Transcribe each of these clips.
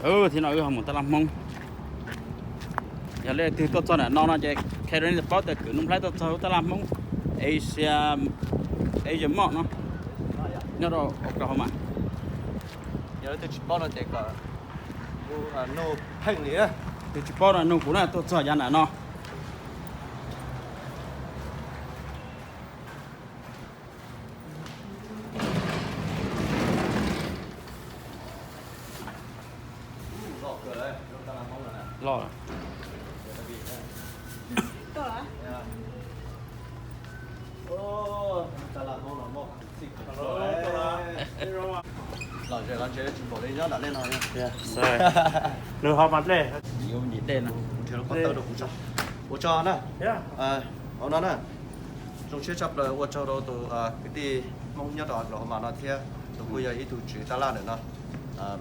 Thiab no wb ho mus tab laj Hmoob. Yog leej twg tuaj txog ntawm no no ces qhia rau nej paub tias kwv Nuj Nplhaib tuaj txog lub tab laj Hmoob Asia, Asia Mall no, nyob rau Oklahoma. Yog leej twg tsis paub no ces kom nug pheej li. Twg tsis paub no nug kuv na, tuaj txog yav nram no. Loj. Los ze los ze tsis npaum li nyob nram nej no. Nws ho mas dej. Yuav ntim dej no. Ua tso na. Ua no na. Zoo siab tshaj plaws ua tsaug rau tus kwv tij Hmoob nyob rau Oklahoma no thiab, tus kuj yog ib tug tswv tab laj ntawm no.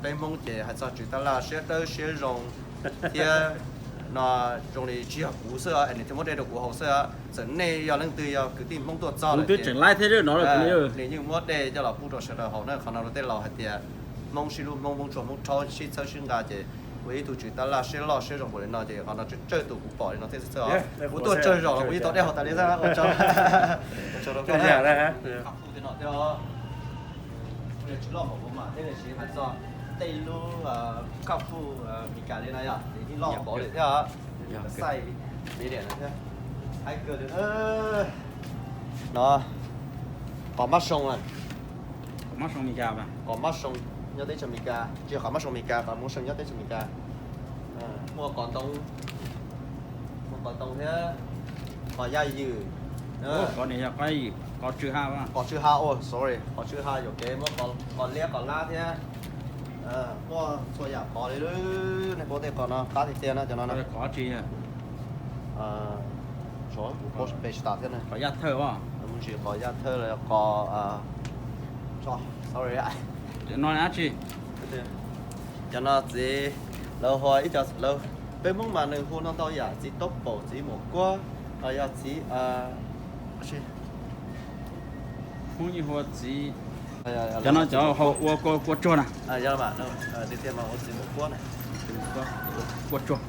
Peb Hmoob ces hais txog tswv tab laj siab dawb siab zoo thiab no, zoo li tsis yog kuv xwb es nws thiaj muab dej rau kuv haus xwb. Txawm nej yog leej twg yog kwv tij Hmoob tuaj txog lawm ces nws yeej muab dej coj los pub rau sawv daws haus na. Qhov no rau tej laus hais tias Hmoob sib hlub, Hmoob Hmoob tshua, Hmoob thaub sib txhawb sib nqa ces ua ib tug tswv tab laj siab loj siab zoo npaum li no ces qhov no tsawg tsawg tus kuv pom li no thiab xwb os. Kuv tuaj tsawg zaus los kuv yeej tau dej haus tas li xwb. Ua tsaug rau koj na. Tsis loj npaum kuv mam thiab, tiam sis hais txog tej lub koj fuj Meskas li no yog yeej loj npaum li thiab. Xaij li thiab. Hais kawg li no. Qos mab soo na. Qos mab soo Meskas, qos mab soo nyob teb chaws Meskas, tsis yog qos mab soo Meskas, qos mab soo nyob teb chaws Meskas. Muaj qos ntoo, muaj qos ntoo thiab qos yaj ywm. Qos tsw ha, qos tsw ha, sorry, qos tsw ha yuam kev muab qos liab qos lab thiab. Muaj txhua yam qos li. Nej paub tej qos no qab tiag tiag no cov no. Qos tsis, peb tsis tas thiab na. Qos yaj thawj, mus ntsis qos yaj thawj los qos, sorry. Cov no txiv, lawv hu ib co, peb Hmoob mas nws hu no ntau yam, txiv taub paum, txiv maum kuab, los yog txiv, Hmoob yeej hu txiv, cov no cov hu ua kua tsuag na. Tiag tiag mas ua txiv maum kuab na. Kua tsuag,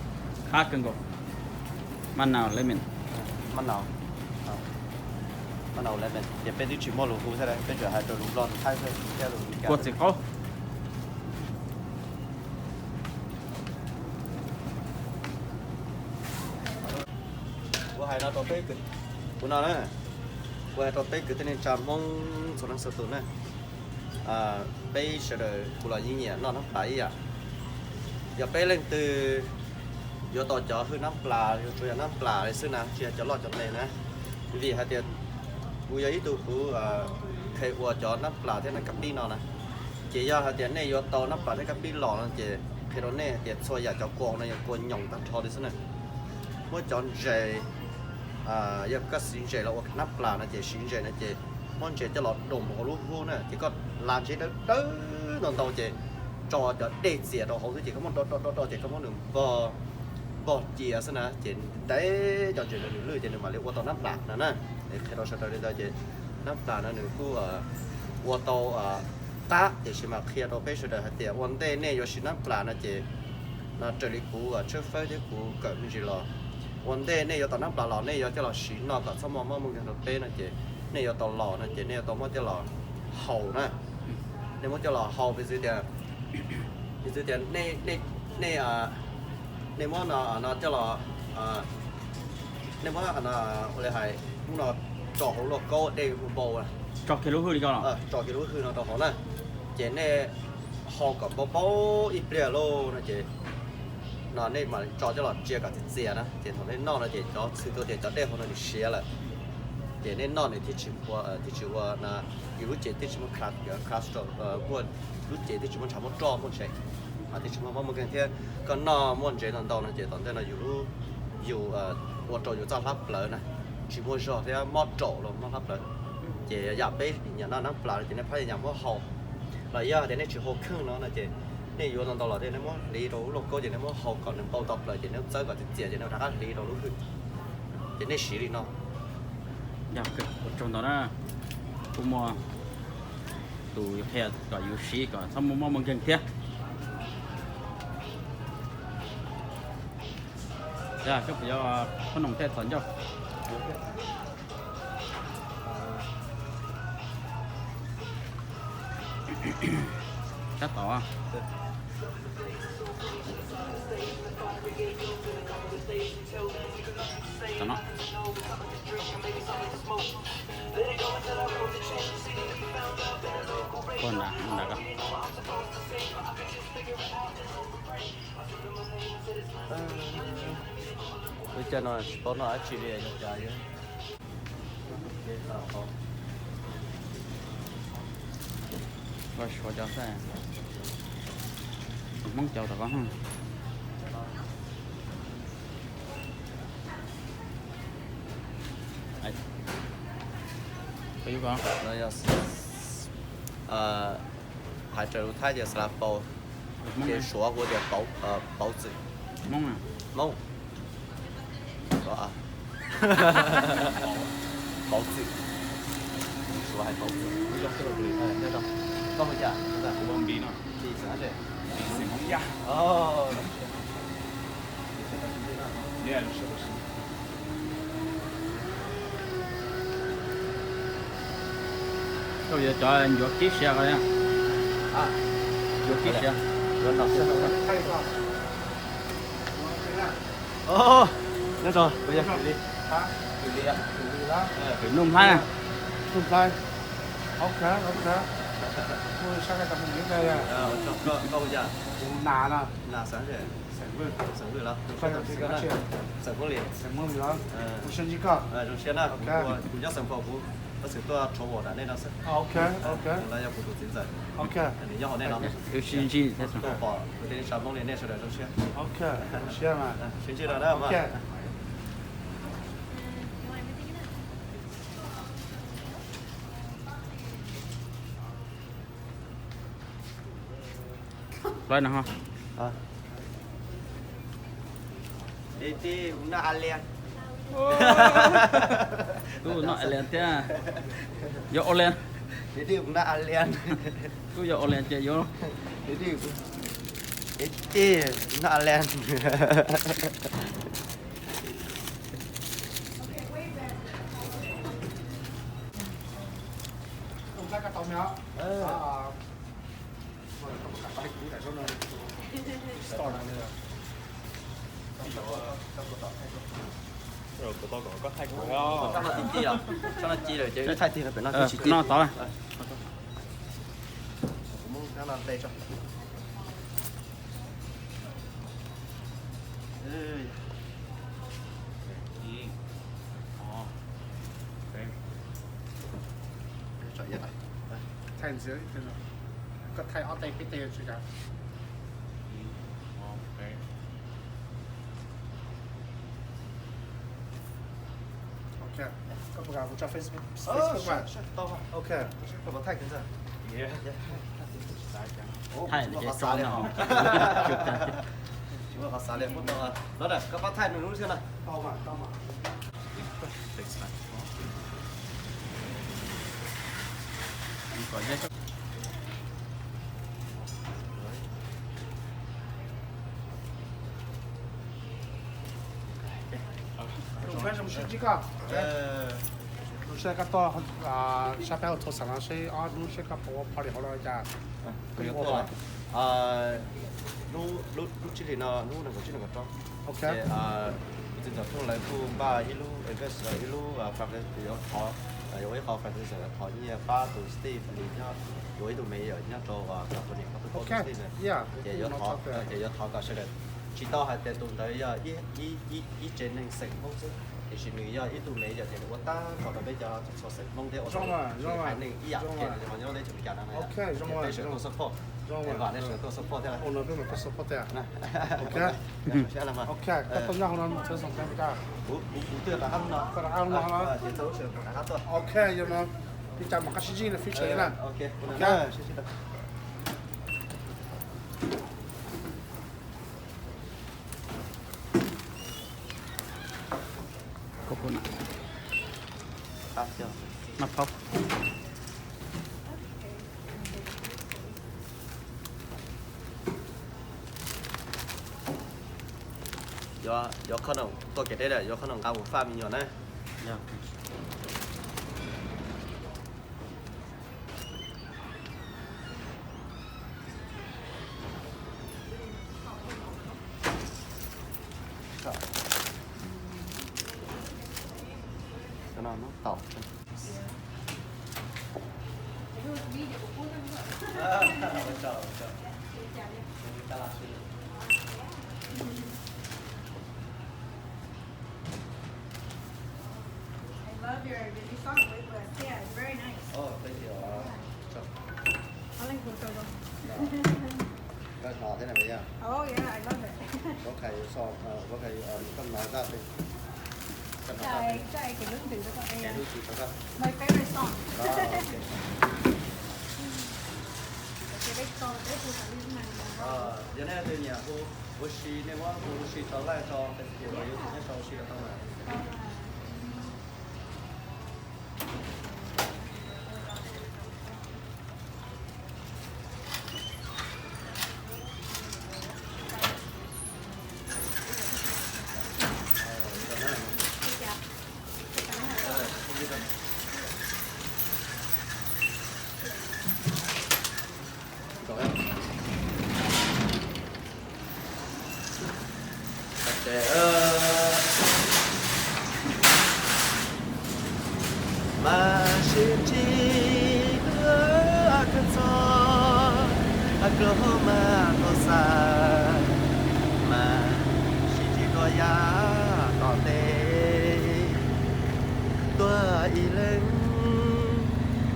khab kawg nkaus. Maj nau lemon. Maj nau, maj nau lemon ces peb twb tsis muaj lus hu thiab, peb tsuas hais rau lus Nplog, lus Thaib thiab lus Meskas. Kua txiv qaub. Kuv hais no rau peb, kuv no na, kuv hais rau peb kwv tij neej tsa Hmoob txhua leej txhua tus na. Peb sawv daws kuv los yeej nyiam noj nab plas ib yam. Yog peb leej twg yuav tau cov hwj nab plas, yuav tsum yog nab plas li xwb na, tsis yog cov loj cov me na. Vim hais tias kuv yog ib tug kuv qhia ua cov nab plas thiab nab kab pib no na. Ces yog hais tias nej yuav tau nab plas thiab kab pib los no ces qhia rau nej hais tias txhua yam cov kua no yog kua nyoos tag nrho li xwb na. Muab cov ntses, yog koj siv ntses los ua nab plas no ces siv ntses no ces muab ntses coj los doos hauv lub hub na, ces koj la ntses dawb dawb ntau ntau ces tso cov dej txias rau hauv xwb ces koj muab do do do do ces koj muab nws npog, npog cia xwb na ces ntev cov ntses ntawd nws lwj ces nws mam li ua tau nab plas no na. Qhia rau sawv daws li ntawd ces nab plas no nws kuj ua tau qab, tiam sis mas qhia rau peb sawv daws hais tias ua ntej nej yuav siv nab plas no ces no raws li kuv tshawb fawb thiab kuv kawm me ntsis los, ua ntej nej yuav tau nab plas los nej yuav coj los siv no kom txhob muaj mob muaj nkeeg rau peb no ces nej yuav tau los no ces nej yuav tau muab coj los haus na. Nej muab coj los haus piv txwv tias, piv txwv tias nej, nej muab no coj los, nej muab ua li hais ub no tso hauv lauj kaub dej hu npau, tso kiag lub hwj li ko, tso kiag lub hwj no rau hauv na, ces nej haus kom npau npau ib pliag lauj no ces no nej mam tso coj los tsia kom txias txias na ces thaum nej noj no ces cov xwm tau tias cov dej hauv no nws siav lawm ces nej noj nws thiaj tsis ua, thiaj tsis ua, yus lub cev thiaj tsis muaj cholesterol, muaj lub cev thiaj tsis muaj ntshav muaj roj muaj ntses, thiaj tsis muaj mob muaj nkeeg thiab. Koj noj muaj ntses ntau ntau no ces tom ntej no yus, yus ua rau yus txoj hlab plawv na tsis muaj zog thiab mob raum los mob hlab plawv. Ces yam peb nyiam noj nab plas no ces nej phab nyas muab haus, los yog tias nej tsis haus kheej no no ces nej yuav ntau ntau los thiab nej muab hliv rau lub lauj kaub ces nej muab haus kom nws npau tau plaws ces nej txawb kom txias txias ces nej rov qab hliv rau lub hwj ces nej siv li no. Ua tsaug ntau na, kuj muaj tus qhia kom yus siv kom txhob muaj mob muaj nkeeg thiab. Yog koj puas yuav qhob noom thiab txos ncauj? Tab tom. Tam no. Koj nram, nram ko. Lub caij no tsis paub noj dab tsi li, yog cas. Vaj suav cov xwb. Hmoob caus tom ko. Hais rau lus Thaib tias xav las paus, ces Suav hu tias pauv txwm. Hmoob, Hmoob. Pauv txwm. Suav hais pauv txwm. Koj hu cas? Koj yuav cov ncuav kib siav ko, ncuav kib siav. Nyob zoo, kuv yog Kwm Li. Kwm Nub Nplhaib. Nub Nplhaib. Koj hu cas? Nas, xeem Hmoob li. Zoo siab na, kuv nyob xeem Phoom, kuv txawm tuaj rhuav nram nej no xwb. Los yog kuv tus txiv ntxawm, nws nyob hauv nej no. Tuaj pom kuv tej neej tsa Hmoob li nej sawv daws zoo siab. Sib ntsib dua na. Lawv no ho. Tub noj Ireland thiab. Yog Ireland. Tub yog Ireland ces yuav. Noj Ireland. Txhob no ci lawm, txhob no ci lawm ces wb thaij tig no pem no twb tsis ci. Thaij ntxiv, koj thaij ob teg peb teg tsis cas. Ok, koj puas kam kuv tso Facebook, Facebook mas? Ok. Thaij ces tso no. Tsis muaj qhov xav li, muab tau. Los na, koj pab thaij nws lub thiab na. Zoo siab koj tuaj sab peb hauv Thoj Xeem no seb ob hnub seb koj puas ua party hauv no li cas. Lub tsib hlis no hnub nees nkaum tsib nees nkaum rau, ces kuv txiv ntxawm Phooj lawv kuj npaj ib lub event, ib lub fundraiser, yuav thov, yuav ua ib qho fundraiser thov nyiaj pab tus Steve li nyob, yuav ib tug mayor nyob rau California, pab tus Steve na. Ces yuav thov, ces yuav thov kom sawv daws, tsis tau hais tias tus ntawd yog ib tsev neeg xeem Hmoob xwb, tiam sis nws yog ib tug mayor ces nws ua tag nrho rau peb cov txhua xeem Hmoob thiab ua rau haiv neeg ib yam, ces nws ho nyob teb chaws Amelikas no na. Peb sawv daws tuaj support, vam nej sawv daws tuaj support thiab. Kuv twb rov qab no, ces txog lub sij hawm rov qab tuaj. Ok, yog no, li cas mam qab sib ntsib no, future na. Yuav, yuav qhov no tuaj kev deb lawm, yuav qhov no nqa mus faj me nyuam na. I love your, your song with the, yeah, it's very nice. Oh, thank you. Uh, so, I like the turtle. Koj hnov thiab na, Maiv Yaj? Oh, yeah, I love it. Có thể so, ờ, có thể, ờ, mình không nói ra được. Không nói ra được. Cái, cái lưỡng từ đó con nghe. Cái lưỡng từ đó con. My favorite song. Ờ, ok. Cái bếp con, bếp tôi phải như thế này. Ờ, giờ này tôi nhớ cô, cô si, nên có cô si trở lại cho cái kiểu là YouTube, sau si là không à. Mas sib tsis tuaj kawg txog, kawg hauv mas tau xav, mas sib tsis tuaj yav tom ntej. Tuaj ib leeg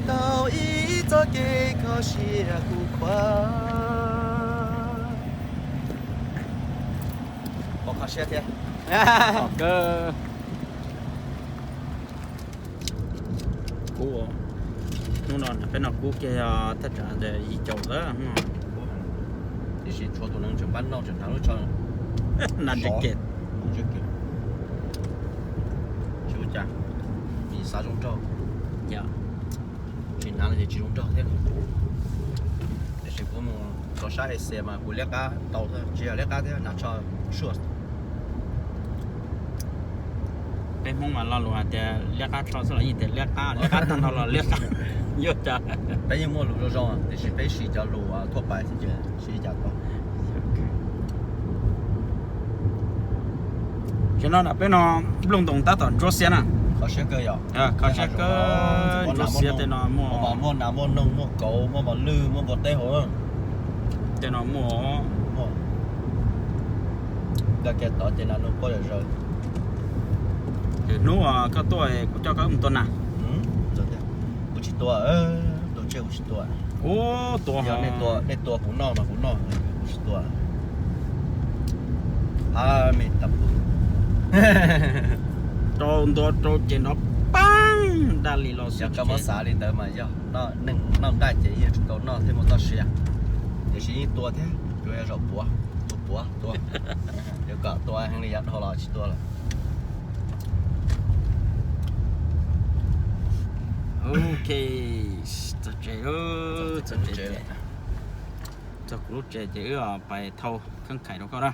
tau ib txoj kev kho siab kuj khuav. Pom kho siab thiab. Kub, hnub no peb noj kub kiag thaj tsam yim caum lawm. Tiam sis tshuav tus neeg tseem pab noj tseem hnav lub tsho na. Tsis ua cas, vim xav zoo nraug. Tsis hnav no ces tsis zoo nraug thiab. Tiam sis kuv mus txog sab Asia mas kuv liab qab tau, tsis yog liab qab thiab, hnav tsho sua. Peb Hmoob mas lo lus hais tias liab qab tsho xwb los yeej tias liab qab, liab qab tag nrho los liab qab. Yuav cas? Peb yeej muaj lus zoo zoo tiam sis peb siv cov lus thuaj pais xwb ces siv cas tau. Tam sim no na peb no nplooj ntoos tab tom ntsuab xiab na. Kho siab kawg yom. Kho siab kawg, ntsuab xiab tej no muaj, muaj nas muaj noog muaj kauv muaj mos lwj muaj npua teb hauv. Tej no muaj. Koj kiag tod ces nas noog poj zom zaws. Hnub koj tuaj kuv coj koj mus tua nas. Kuv tsis tua, tus tseg kuv tsis tua. Ub, tua. Yog nej tua kuv noj mas kuv noj, kuv tsis tua. Ab, me tab, rau ntua rau ces nrov paab daj li los xwb. Yog koj muab xav li ntawd mas yog neeg noj nqaij ces yeej yuav tsum tau noj thiab muaj txoj sia, tiam sis yeej tua thiab, yuav yog zaum puav, tus puav tua, yuav kom tua heev li yav dhau los tsis tua lawm. Ok, txog tsev, txog tsev, txog kuv lub tsev ces wb pais thau kheeb khais rau koj na.